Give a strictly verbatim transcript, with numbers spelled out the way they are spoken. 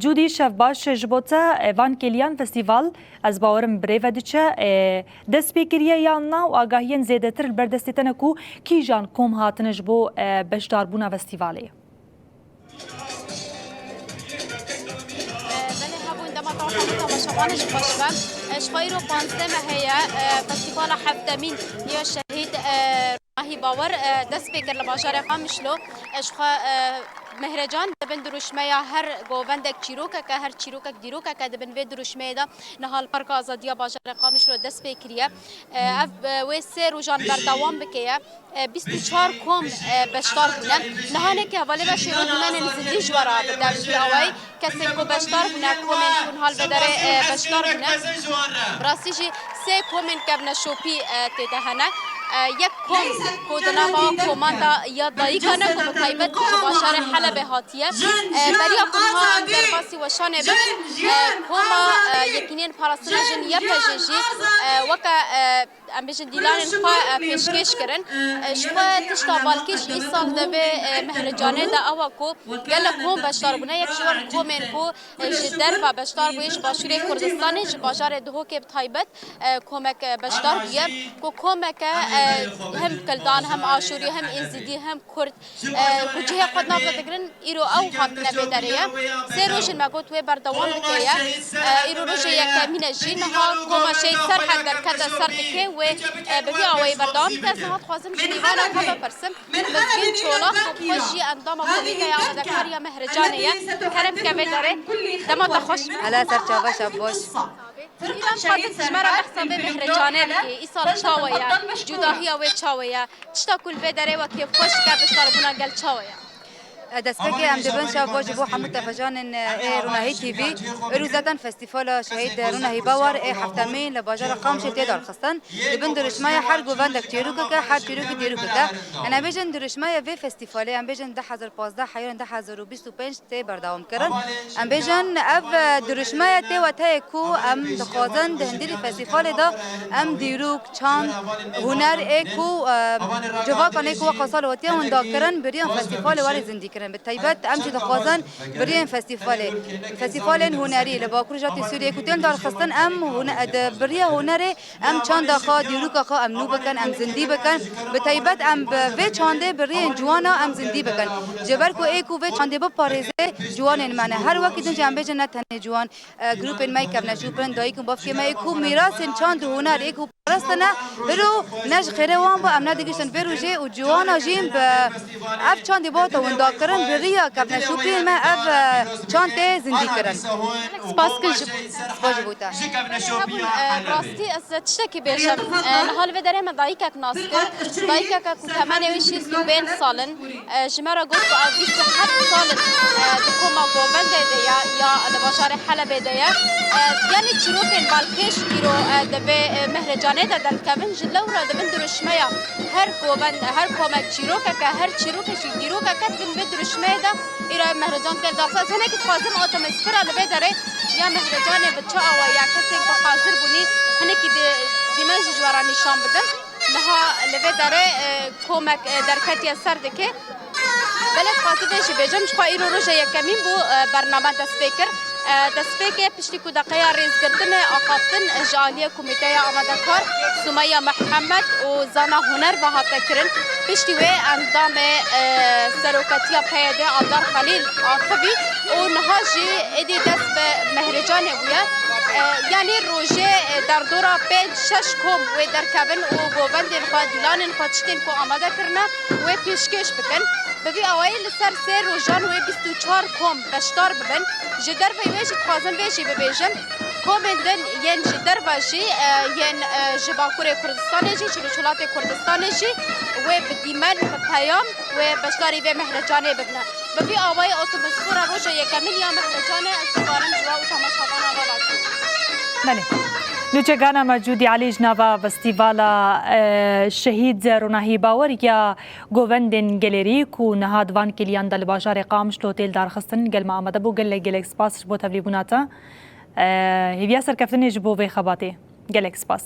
Cûdî, şev baş ji bo te. E, van kêliyan festîval, ez bawerim bi rê ve diçe. E, dest pê kiriye yan na û agahiyên zêdetir li ber destê te ne ku kîjan kom hatine ji bo, e, beşdarbûna festîvalê? Belê, hebûn dema te hemû temaşevanê ji xweş be. E, ji xwe îro panzdeh meh heye, e, festîvala heftemîn ya Şehîd, e, Ronahî Bawer, e, dest pê kir li bajarê Qamişlo. E, ji xwe, e, Mehrecan dibin dirûşmeya her govendek çîrokeke, her çîrokek dîrokeke dibin vê dirûşmeyê de. Niha li Parka Azadiya bajarê Qamişlo dest pê kiriye. E, ev, e, wê sê rojan berdewam bike ye. E, bîst û çar kom, e, beşdar bûne. Niha neke hevalê ve şêro dîmenên zindî ji we re bide, bi vî awayî kesên ku beşdar bûne, komên ku niha li vê derê, e, beşdar bûne. Bi rastî jî sê komên kevneşopî, e, tê de hene. E, yek kom ku di nava koman de ya dayika ne ku bi taybet ji bajarê Helebê hatiye. E, beriya ku niha em derbasî weşanê bin, e, koma, e, Yekîniyên Parastina Jin, Y P J jî, e, weke, e, em bêjin dîlanên xwe, e, pêşkêş kirin. E, ji xwe tişta balkêş îsal di vê, e, mehrecanê de ew e ku gelek kom beşdar bûne. Yek ji wan komên ku, e, ji derve beşdar bûye ji Başûrê Kurdistanê, ji bajarê Duhokê bi taybet, e, komek, e, beşdar bûye ku komeke, e, hem kildan, hem aşûrî, hem êzidî, hem kurd, e, ku cihê xwe di nav de digirin, îro ew hatine vê derê ye. Sê roj in me got wê berdewam dike ye. E, îro rojê yekemîn e jî. Niha koma Şehîd Serhed derkete ser dike wê, e, bi vî awayî berdewam dike. Ez niha dixwazim ji mêvana xwe bipirsim. Mizgîn Çolak ku bi xwe jî endama Komîteya Amadekar ya Mehrecanê ye. Kerem ke vê derê. Dema te xweş. Hela ser çava şev baş. Îro em dixwazin ji me re behsa vê Mehrecanê bikî. Îsal çawa ye? Cudahiya wê çawa ye? Tişta ku li vê derê we kêfxweş dike, beşdarbûna gel çawa ye? E, destpêkê em dibin şev baş ji bo hemû tevecanên, e, ê Ronahî T V. Îro zaten festîvala Şehîd Ronahî Bawar ê heftemîn li bajarê Qamişê tê darxistin. Dibin dirûşmeya her govendek çêrokeke, her çêrokî dîrokeke. Em ê bêjin dirûşmeya vê festîvalê, em bêjin du hezar pazdeh heya du hezar û bîst û pênc tê berdewam kirin. Em bêjin ev, e, dirûşmeya tê weteyê ku em dixwazin di hundirî festîvalê de em dîrok, çand, huner ê ku, e, civakan ê ku weqa sal hatiye winda kirin, bi rêya festîvalê were zindî kirin. Bi taybet em jî dixwazin bi rêya festîvalê, festîvalên hunerî li Bakur Rojhilatê Sûriyê ku tên darxistin, em hune-, di, bi rêya hunerê em çanda xwe, dîroka xwe em nû bikin, em zindî bikin. Bi taybet em bi vê çandê bi rêyên ciwana em zindî bikin. Ji ber ku ê ku vê çandê biparêze ciwanên me ne. Her wekî din jî em bêjin ne tenê ciwan, e, grûpên me yê kevneşopî in, dayik û bavkê me yê ku mîrasên çand û huner ê ku parastine, îro ne ji xêrê wan bû, em nedigihîştin vê rojê û ciwana jî bi ev çandê bihate windakirin, bi rêya kevneşopiyên me ev, e, çand tê zindî kirin. Spas kir ji bo. Spas ji bo te. Hebûn, e, rastî ez tiştekî bêjim. E, niha li vê derê me dayikek nas kir. Dayikeke ku temenê wî şêst û pênc sal in. E, ji me re got ku ev bîst û heft sal in, e, di koma govendê de ye, ya li bajarê Helebê de ye. E, yanî çîrokên balkêş îro, e, di vê, e, mehrecanê de derkevin. Ji lewra dibin dirûşmeya her govend, her komek çîrokeke, her çîrokekî dîrokeke dibin vê dirûşmeyê de îro ev mehrecan tê darxistin. Ez hinekî dixwazim atmosfera li vê derê ya mehrecanê bi çi awa ya kesên ku hazir bûnî hinekî di, dîmen jî ji we re nîşan bidim. Niha li vê derê, e, komek, e, derketiye ser dike. Belê dixwazim vê jî bêjim, ji xwe îro roja yekemîn bû, e, bername dest pê kir. E, destpêkê piştî ku deqeya rêzgirtinê axaftin, e, ji aliyê Komîteya Amadekar Sumeya Mihemed û Zana Huner ve hate kirin. Piştî wê endamê, e, seroketiya P Y D Aldar Xelîl axivî û niha jî êdî dest bi mehrecanê bûye. E, yanî rojê, e, derdora pênc şeş kom wê derkevin û govendên xwe, dîlanên xwe, tiştên ku amade kirine wê pêşkêş bikin. Bi vî awayî li ser sê rojan wê bîst û çar kom beşdar bibin. Ji derveyî wê jî dixwazim vê jî bibêjim. Komên din yên ji derve jî, e, yên, e, ji Bakurê Kurdistanê jî, ji Rojhilatê Kurdistanê jî wê bi dîmen, bi peyam wê beşdarî vê mehrecanê bibine. Bi vî awayî atmosfera roja yekemîn ya mehrecanê ez dixwazim ji we û temaşevanan re rakim. Belê. Nûçegana me Cûdî Elî ji nava festîvala, e, Şehîd Ronahî Bawer ya govendên gelêrî ku niha di van kêliyan de li bajarê Qamişlo tê lidarxistin, gel me amade bû. Gelek, gelek spas ji bo tevlîbûna te. E, hêviya serkeftinê ji bo vê xebatê. Gelek spas.